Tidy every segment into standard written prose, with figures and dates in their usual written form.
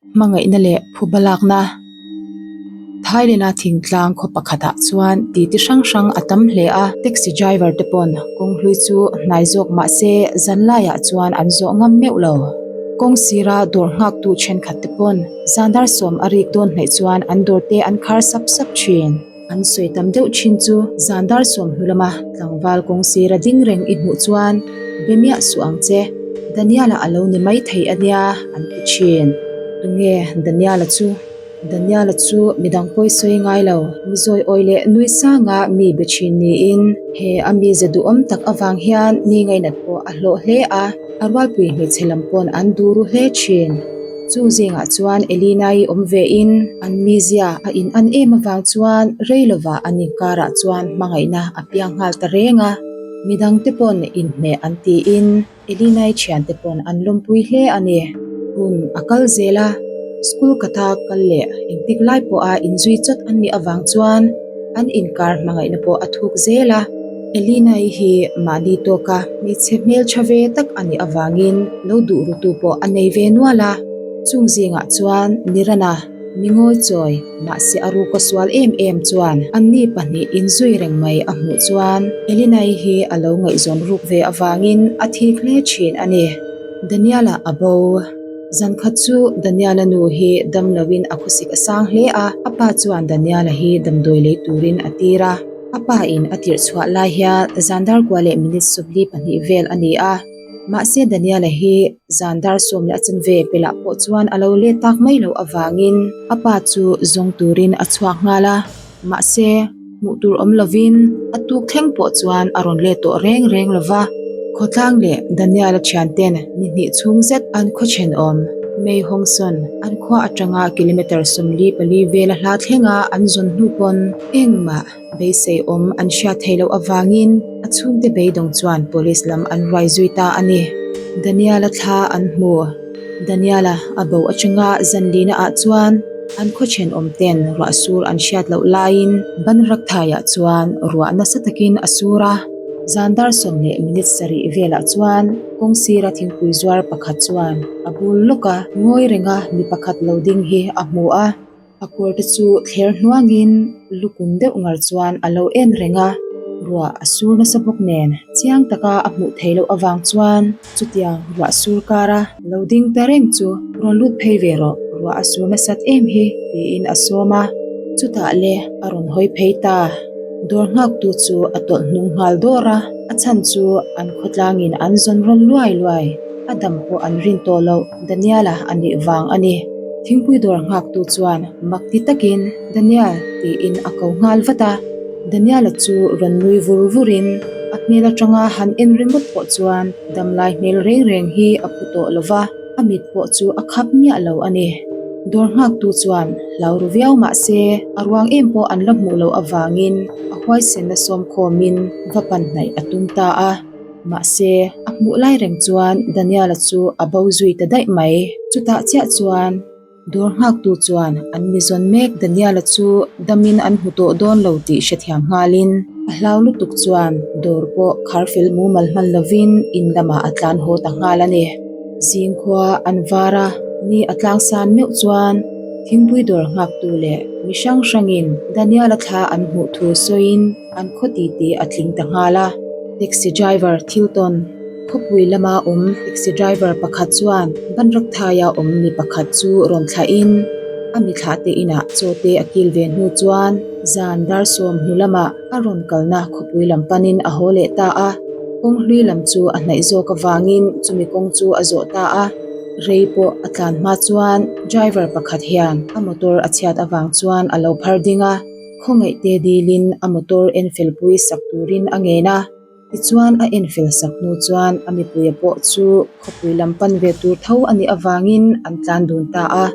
Hmangaihna leh phuba lakna Thailand-a thingtlang khaw pakhatah chuan titi hrang hrang a tam hle a, taxi driver te pawn kawng hlui chu hnai zawk mah se zan laiah chuan an zawh ngam meuh lo. Kawng sira dawr nghaktu thenkhat te pawn zan dar sawm a rik dawn hnaih chuan an dawr te an khar sap sap thin. An sawi tam deuh thin chu zan dar sawm hnu lama tlangval kawng sira ding reng i hmuh chuan be miah suh ang che, Daniel-a a lo ni mai thei a nia an ti thin. Tunge Daniel-a chu? Daniel-a chu midang pawi sawi ngai lo, mi zawi awi leh nui sanga mi be thin niin he a mize duhawm tak avang hian mi ngainat pawh a hlawh hle a, a rualpui hmeichhe lam pawn an duh ru hle thin. Chu zingah chuan Elina-i awm vein an mizia a in an em avang chuan rei lovah an inkarah chuan hmangaihna a piang nghal ta reng a, midangte pawn inhmeh an tiin Elina-i thiante pawn an lawmpui hle a ni. Hun a kal zel a, school kata kal leh engtik lai pawha inzui chawt an nih avang chuan an inkar hmangaihna pawh a thuk zel a. Elina-i hi mahni tawka hmeichhe hmeltha ve tak a nih avangin lo duh rutu pawh a nei ve nual a, chung zingah chuan Nirana mi ngawi chawi mahse a ruka sual em em chuan anni pahnih inzui reng mai a hmuh chuan Elina-i hi a lo ngaihzawn ruk ve avangin a thik hle thin a ni. Daniel-a a bo. Zankhat chu Daniel-a nu hi dam loin a khawsik a sang hle a, a pa chuan Daniel-a hi damdawi lei turin a tir a. A pa in a tirh chhuah lai hian zan dar kua leh minute sawmli pahnih vel a ni a, mahse Daniel-a hi zan dar sawm leh a chanve pelah pawh chuan a lo let tak mai loh avangin a pa chu zawng turin a chhuak nghal a, mahse hmuh tur awm lovin a tuk thleng pawh chuan a rawn let tawh reng reng lo va. Khawtlang leh Daniel-a thianten ni hnih chhung zet an khaw thenawm Mei Hawngsawn an khua atanga kilometre 44 vela hla thlenga an zawn hnu pawn Engmah beisei awm an hriat theih loh avangin a chhungte beidawng chuan police lam an ruai zui ta a ni. Daniel-a thla an hmu. Daniel-a a bo atanga zanlina ah chuan an khaw thenawm ten ruah sur an hriat loh laiin Banrakthaiah chuan ruah nasa takin a sur a. Zan dar sawm leh minute sarih velah chuan kawng sira thingpui zuar pakhat chuan a bul lawka ngawi renga mi pakhat lo ding hi a hmu a. A kawr te chu thler hnuangin lukun deuh ngar chuan a lo en reng a, ruah a sur nasa bawk nen chiang taka a hmuh theih loh avang chuan chutiang ruah sur kara lo ding ta reng chu rawn lut phei ve rawh, ruah a sur nasat em hi tiin a sawm a, chutah le a rawn hawi phei ta. Dawr nghaktu chu a tawlh hnung nghal dawr a, a chhan chu an khawtlangin an zawn rawn luai luai, a dam pawh an rin tawh loh. Daniel-a a nih vang a ni. Thingpui dawr nghaktu chuan mak ti takin, Daniel! tiin a ko nghal vat a. Daniel-a chu rawn nui vur vurin a hmel atanga han en ringawt pawh chuan damlai hmel reng reng hi a pu tawh lo va, a mit pawh chu a khap miah lo a ni. Dawr nghaktu chuan hlau ru viau mah se a ruang em pawh an la hmuh loh avangin a huaisenna sawmkhawmin va pan hnaih a tum ta a. Mahse, a hmuh lai reng chuan Daniel-a chu a bo zui ta daih mai. Chutah chiah chuan dawr nghaktu chuan an mi zawn mek Daniel-a chu damin an hmu tawh dawn lo tih hrethiam nghalin a hlau lutuk chuan dawr pawh khar fel mumal hman lovin in lamah a tlan haw ta nghal a ni. Zingkhua an var a, ni a tlangsan meuh chuan thingpui dawr nghaktu leh mi hrang hrangin Daniel-a thla an hmuh thu sawiin, An khaw titi a tling ta nghal a, taxi driver thil tawn khawpui lama awm taxi driver pakhat chuan Banrakthaia awm mi pakhat chu rawn thlahin a mi thlah te inah chaw te a kil ve hnu chuan zan dar sawm hnu lamah a rawn kalna khawpui lam panin a haw leh ta a, kawng hlui lam chu a hnaih zawk avangin chumi kawng chu a zawh ta a, rei pawh a tlan hma chuan driver pakhat hian a motor a chhiat avang chuan a lo phar ding a. Khawngaihte dilin a motor enfel pui sak turin a ngen a, tichuan a enfel sak hnu chuan a mipuia pawh chu khawpui lam pan ve tur tho a nih avangin an tlan dun ta a.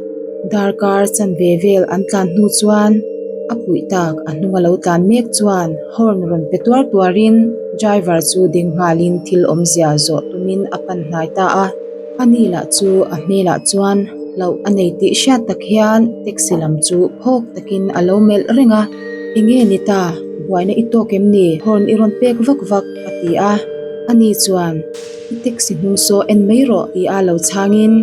Darkar chanve vel an tlan hnu chuan a puih tak a hnung a lo tlan mek chuan horn rawn pe tuar tuarin driver chu ding nghalin thil awmzia zawh tumin a pan hnai ta a. A ni lah chu a hmelah chuan hlauh a nei tih hriat tak hian taxi lam chu phawk takin a lo melh reng a, Enge ni ta, buaina i tawk em ni? Horn i rawn pek vak vak a ti a. A ni chuan, I taxi hnung saw en mai rawh ti a lo chhangin.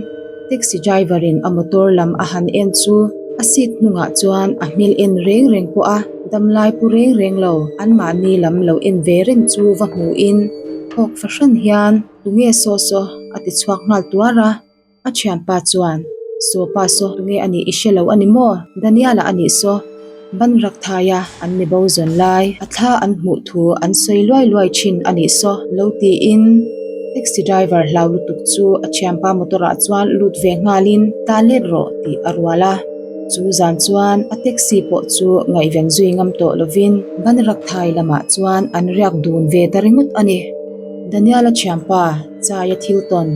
Taxi driver in a motor lam a han en chu a seat hnungah chuan a hmel en reng reng pawh a damlai pu reng reng lo anmahni lam lo en ve reng chu va hmuhin phawk fahran hian tunge saw saw a ti chhuak nghal tuar a. A thianpa chuan, Saw pa saw tunge a nih i hre lo a ni maw? Daniel-a a nih saw. Ban rak thaia an mi bo zawn lai, a thla an hmuh thu an sawi luai luai thin a nih saw lo tiin taxi driver hlau lutuk chu a thianpa motor ah chuan lut ve nghalin tlan let rawh tih a rual a. Chu zan chuan a taxi pawh chu ngaihven zui ngam tawh lovin ban rak thai lamah chuan an riak dun ve ta ringawt a ni. Daniel-a thianpa Chaia thil tawn.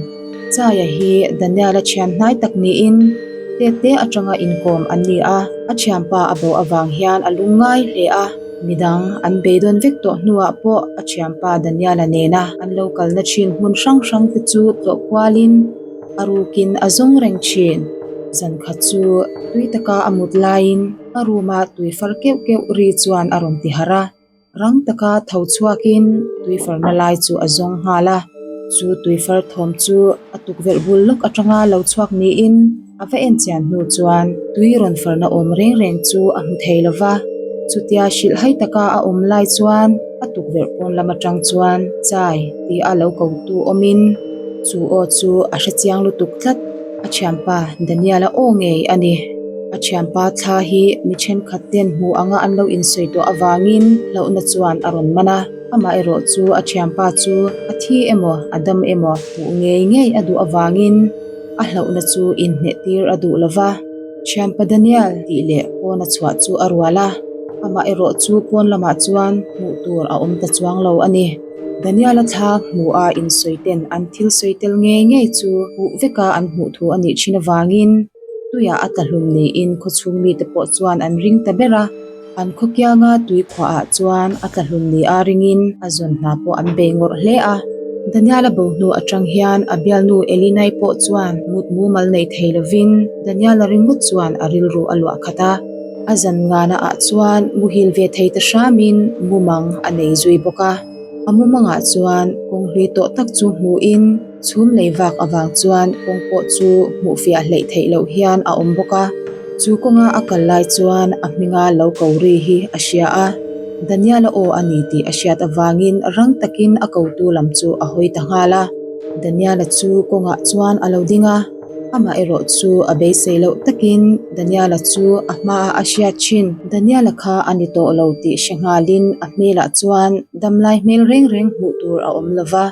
Chaia hi Daniel-a thian hnai tak niin tete atanga inkawm an ni a, a thianpa a bo avang hian a lung ngai hle a, midang an beidawn vek tawh hnuah pawh a thianpa Daniel-a nena an lo kalna thin hmun hrang hrang te chu tlawh kualin a rukin a zawng reng thin. Zan khat chu tui taka a mut laiin a room-a tui far keuh keuh ri chuan a rawn ti harh a. Rang taka tho chhuakin tuifarna lai chu a zawng nghal a, chu tuifar thawm chu a tukverh bul lawk atanga lo chhuak niin a va en chian hnu chuan tui rawn farna awm reng reng chu a hmu thei lo va. Chutia hrilh hai taka a awm lai chuan a tukverh pawn lam atang chuan chai tia a lo kotu awmin chu aw chu a hre chiang lutuk tlat. A thianpa Daniel-a aw ngei a ni. A thianpa thla hi mi thenkhat ten hmu anga an lo insawi tawh avangin hlauhna chuan a rawn man a. Amaherawh chu a thianpa chu a thi emaw a dam emaw hmuh ngei ngei a duh avangin a hlauhna chu inhneh tir a duh lo va. Thianpa Daniel tih leh pawn a chhuah chu a rual a, amaherawh chu pawn lamah chuan hmuh tur a awm ta chuang lo a ni. Daniel-a thla hmuha insawi ten an thil sawi tel ngei ngei chu huh veka an hmuh thu a nih thin avangin tuiah a tla hlum niin khawchhung mite pawh chuan an ring ta ber a. An khaw kianga tui khuaah chuan a tla hlum nia ringin a zawn hna pawh an bei ngawrh hle a. Daniel-a bo hnu atang hian a bialnu Elinai pawh chuan mut mumal nei thei lovin Daniel-a ringawt chuan a rilru a luah khat a. A zan ngana ah chuan muhil ve thei ta hramin mumang a nei zui bawk a. A mumangah chuan kawng hlui tawh tak chu hmuhin chhum lei vak avang chuan kawng pawh chu hmuh fiah hleih theih loh hian a awm bawk a. Chu kawnga a kal lai chuan a hminga lo ko ri hi a hria a. Daniel-a aw a ni tih a hriat avangin rang takin a kotu lam chu a hawi ta nghal a. Daniel-a chu kawngah chuan a lo ding a. Amah erawh chu a beisei loh takin Daniel-a chu a hmaah a hriat thin. Daniel-a kha a ni tawh lo tih hre nghalin a hmelah chuan damlai hmel reng reng hmuh tur a awm lo va,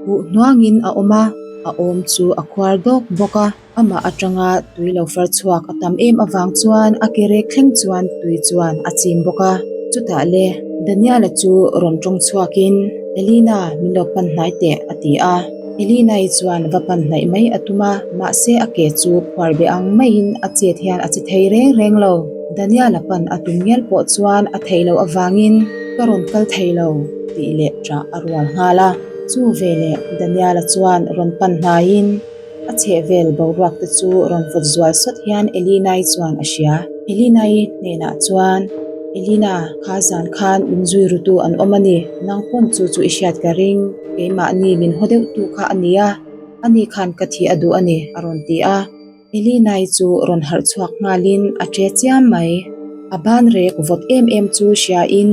huh hnuangin a awm a, a awm chu a khuar dawk bawk a. Amah atanga tui lo far chhuak a tam em avang chuan a ke rek thleng chuan tui chuan a chim bawk a. Chutah le Daniel-a chu rawn tawng chhuakin, Elina, min lo pan hnai teh, a ti a. Elinai chuan va pan hnaih mai a tum a, mahse a ke chu phuar be ang maiin a chet hian a che thei reng reng lo. Daniel-a pan a tum ngial pawh chuan a theih loh avangin ka rawn kal thei lo tih leh ṭah a rual nghal a. Chu veleh Daniel-a chuan rawn pan hnaiin a chhehvel boruak te chu rawn vawt zual sawt hian Elinai chuan a hria. Elinai hnenah chuan, Elina, kha zan khan min zui rutu an awm a ni, nang pawn chu chu i hriat ka ring. Keimahni min haw deuh tu kha a nia, ani khan ka thih a duh a ni, a rawn ti a. Elinai chu rawn harh chhuak nghalin a ṭe chiam mai. A ban rek vawt em em chu hriain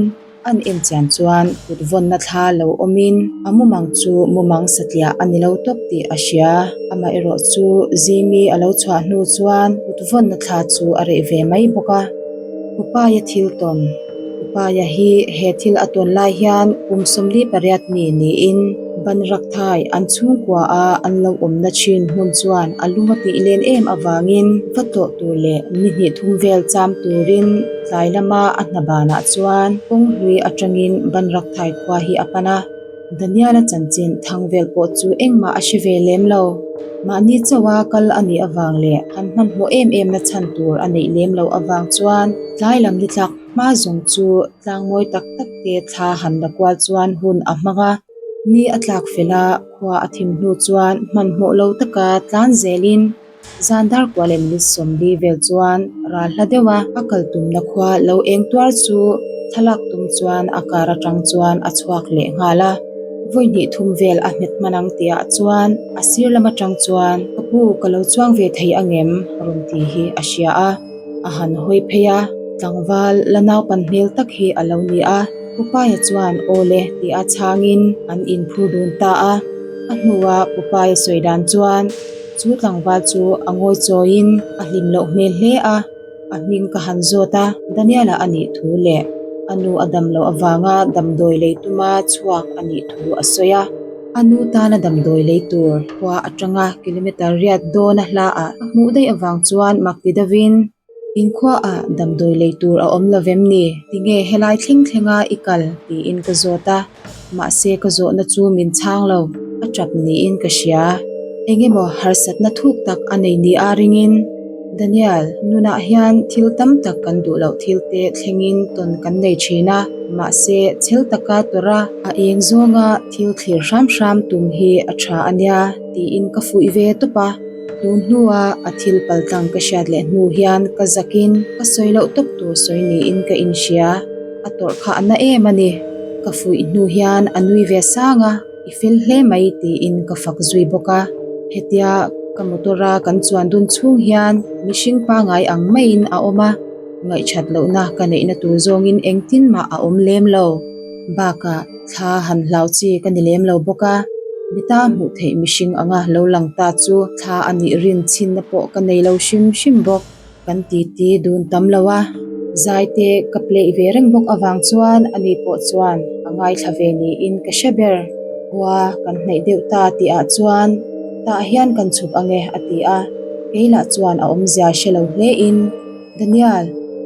an en chian chuan kut vawnna thla lo awmin a mumang chu mumang satliah a ni lo tawp tih a hria. Amaherawh chu Zimi a lo chhuah hnu chuan kut vawnna thla chu a reh ve mai bawk a. Upaia thil tawn. Upaia hi he thil a tawn lai hian kum 48 mi niin Banrakthai an chhungkua a an lo awmna thin hmun chuan a lung a tih len em avangin va tlawh tur leh ni hnih thum vel cham turin tlai lama a hna banah chuan kawng hlui atangin Banrakthai khua hi a pan a. Daniel-a chanchin thang vel pawh chu engmah a hre ve lem lo. Mahni chauha kal a nih avang leh han hmanhmawh em em na chhan tur a neih lem loh avang chuan tlai lam ni tlak hma zawng chu tlang mawi tak tak te thla han la kual chuan hun a hmang a. Ni a tlak fel a, khua a thim hnu chuan hmanhmawh lo taka tlan zelin Zan dar kua leh minute 40 vel chuan ral hla deuh a, a kal tumna khua lo eng tuar chu thlalak tum chuan a car atang chuan a chhuak leh nghal a. Vawi hnih thum vel a hmet hman ang tih ah chuan a sir lam atang chuan ka Pu, ka lo chuang ve thei angem? rawn ti hi a hria a, a han hawi phei a, tlangval la naupan hmel tak hi a lo ni a. Pu Paia chuan aw le tih a chhangin an inphur dun ta a. A hnua Pu Paia sawi dan chuan chu tlangval chu a ngawi chawiin a hlim loh hmel hle a. A hming ka han zawt a, Daniela a nih thu leh a nu a dam loh avanga damdawi lei tuma chhuak a nih thu a sawi a. A nu tana damdawi lei tur khua atanga kilometre riat dawna hla ah ka hmuh daih avang chuan mak ti deuhin, Inkhuaah damdawi lei tur a awm lo vem ni? Tinge helai thleng thlenga i kal? tiin ka zawt a. Mahse ka zawhna chu min chhang lo, a tap niin ka hria. Eng emaw harsatna thuk tak a nei ni a ringin, Daniel, nunah hian thil tam tak kan duh loh thil te thlengin tawn kan nei thin a, mahse chhel taka tawrh a, a eng zawnga thil thlir hram hram tum hi a tha a nia tiin ka fuih ve tawp a. Tun hnua a thil paltlang ka hriat leh hnu hian ka zakin ka sawi loh tawp tur sawi niin ka inhria. A tawrh kha a na em a ni. Ka fuih hnu hian a nui ve sang a, i fel hle mai tiin ka fak zui bawk a. Hetia ka motor a kan chuan dun chhung hian mihring pangai ang maiin a awm a, ngaihthat lohna ka neihna tur zawngin engtin mah a awm lem lo. Bakah thla han hlau chi ka ni lem lo bawk a, mita hmuh theih mihring anga lo lang ta chu thla a nih rin chhinna pawh ka nei lo hrim hrim bawk. Kan titi dun tam lo a, zai te ka play ve reng bawk avang chuan ani pawh chuan a ngaithla ve niin ka hre ber. Khua kan hnaih deuh ta tih ah chuan tah hian kan chhuk ange a ti a, kei lah chuan a awmzia hre lo hle in, Daniel,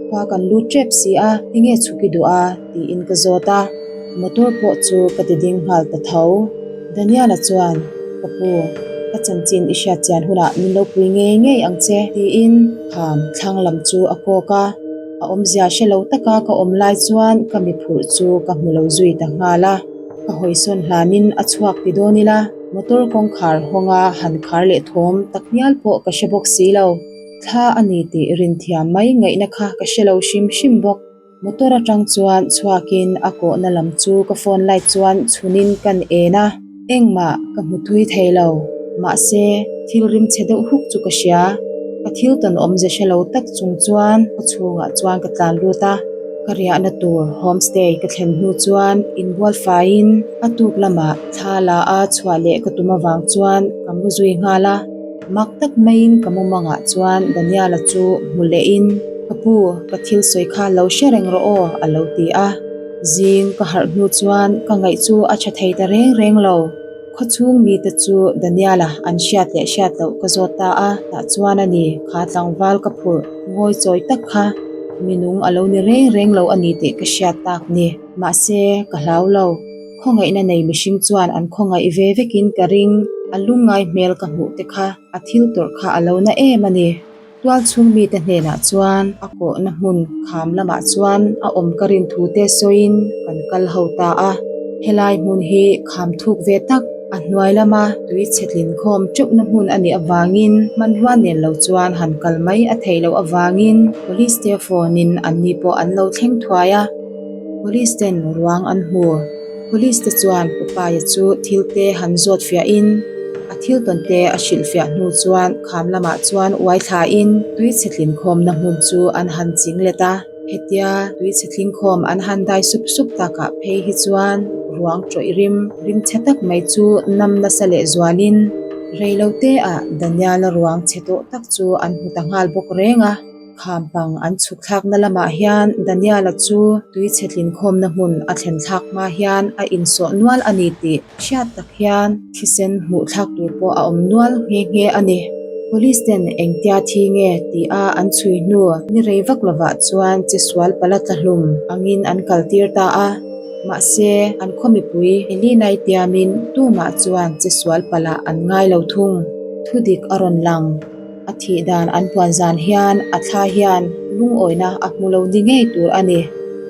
khua kan lut tep si a, tinge chhuk i duh a? tiin ka zawt a, motor pawh chu ka ti ding nghal ta tho. Daniela chuan, Ka pu, ka chanchin i hriat chian hunah min lo pui ngei ngei ang che, tiin kham thlang lam chu a kawk a. A awmzia hre lo taka ka awm lai chuan ka mi phurh chu ka hmu lo zui ta nghal a. Ka hawisawn hlanin a chhuak ti dawn ila, motor kawngkhar hawnga han khar leh thawm tak ngial pawh ka hre bawk si lo. Thla a ni tih rinthiam mai ngaihna kha ka hre lo hrim hrim bawk. Motor atang chuan chhuakin a kawhna lam chu ka phone light chuan chhunin kan en a, engmah ka hmu thui thei lo. Mahse, thil rim chhe deuh huk chu ka hria. Ka thil tawn awmze hre lo tak chung chuan khaw chhungah chuan ka tlan lut a, ka riahna tur homestay ka thlen hnu chuan inbual faiin a tuk lamah thla la a chhuah leh ka tum avang chuan ka mu zui nghal a. Mak tak maiin ka mumangah chuan Daniela chu hmu lehin, Ka pu, ka thil sawi kha lo hre reng rawh aw, a lo ti a. Zing ka harh hnu chuan ka ngaih chu a tha thei ta reng reng lo. Khawchhung mite chu Daniela an hriat leh hriat loh ka zawt ta a, tah chuan a ni, kha tlangval ka phurh ngawi chawi tak kha minung a lo ni reng reng lo a ni tih ka hriat tak ni. Mahse, ka hlau lo. Khawngaihna nei mihring chuan an khawngaih ve vekin ka ring. A lungngai hmel ka hmuh te kha a thil tawrh kha a lo na em a ni. Tual chhung mite hnenah chuan a kawhna hmun kham lamah chuan a awm ka rin thu te sawiin kan kal ho ta a. Helai hmun hi kham thuk ve tak a hnuai lama tui chhe tlin khawm teuhna hmun a nih avangin hmanrua nen lo chuan han kal mai a theih loh avangin police te phone in anni pawh an lo thleng thuai a. Police ten ruang an hmu. Police te chuan Popeye chu thil te han zawt fiahin a thil tawn te a hrilh fiah hnu chuan kham lamah chuan uai thlain tui chhe tlin khawmna hmun chu an han ching let a. Hetia tui chhe tling khawm an han dai sup sup takah phei hi chuan ruang tawih rim rim chhe tak mai chu nam nasa leh zualin reilote ah Daniel-a ruang chhe tawh tak chu an hmu ta nghal bawk reng a. Khampang an chhuk thlakna lamah hian Daniela chu tui chhe tlinkhawmna hmun a thlen thlak hma hian a insawh nual a ni tih hriat tak hian thisen hmuh thlak tur pawh a awm nual nghe nghe a ni. Police ten engtia thi nge tih a an chhui hnu ni rei vak lovah chuan che sual pala tla hlum angin an kal tir ta a, mahse an khaw mipui Elinai tiamin tumah chuan che sual pala an ngai lo thung. Thudik a rawn lang. A thih dan an puan zan hian a thla hian lungawina a hmu lo ni ngei tur a ni.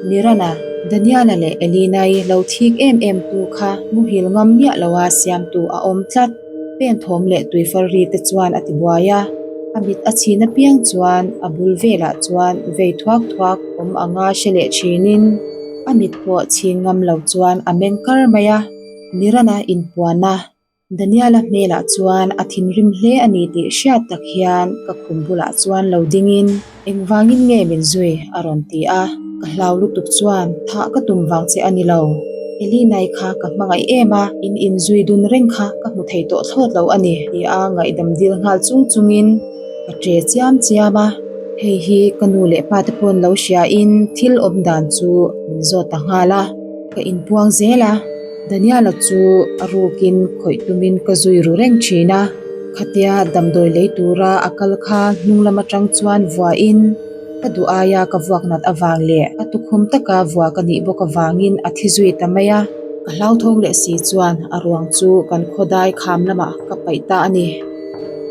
Mirana, Daniela leh Elina-i lo thik em em tu kha muhil ngam miah loa siamtu a awm tlat. Pen thawm leh tuifar ri te chuan a ti buai a, a mit a chhin apiang chuan a bul velah chuan vei thuak thuak awm anga hre leh thinin a mit pawh chhin ngam lo chuan a meng kar mai a. Mirana inpuana. Daniela hmelah chuan a thinrim hle a ni tih hriat tak hian ka khum bulah chuan lo dingin engvangin nge min zui a rawn ti a, ka hlau lutuk chuan thah ka tum vang che a ni lo. Elinai kha ka hmangaih em a, in inzui dun reng kha ka hmu thei tawh thlawt lo a ni ti a ngaihdam dil nghal chung chungin ka ṭe chiam chiam a, hei hi ka nu leh pa te pawn lo hriain thil awm dan chu min zawt ta nghal a, ka inpuang zel a. Daniela chu a rukin khawih tumin ka zui ru reng thin a, khatia damdawi lei tura a kal kha hnung lam atang chuan vuahin ka duh aia ka vuak nat avang leh a tukhum taka vua ka nih bawk avangin a thi zui ta mai a. Ka hlauthawng leh si chuan a ruang chu kan khawdai kham lamah ka paih ta a ni.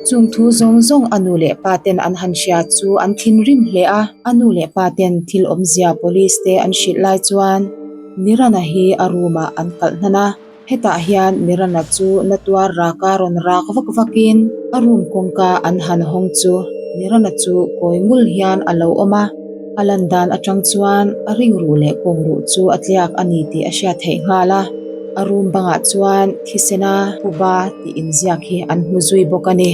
Chung thu zawng zawng a nu leh pa ten an han hria chu an thinrim hle a, a nu leh pa ten thil awmzia police te an hrilh lai chuan, Mirana hi a room ah an kalh hnan a, hetah hian Mirana chu na tuar raka rawn rak vak vakin a room kawngka an han hawng chu Mirana chu kawi ngul hian a lo awm a, a lan dan atang chuan a ring ruh leh kawng ruh chu a tliak a ni tih a hriat theih nghal a, a room bangah chuan thisena phuba tih inziak hi an hmu zui bawk a ni.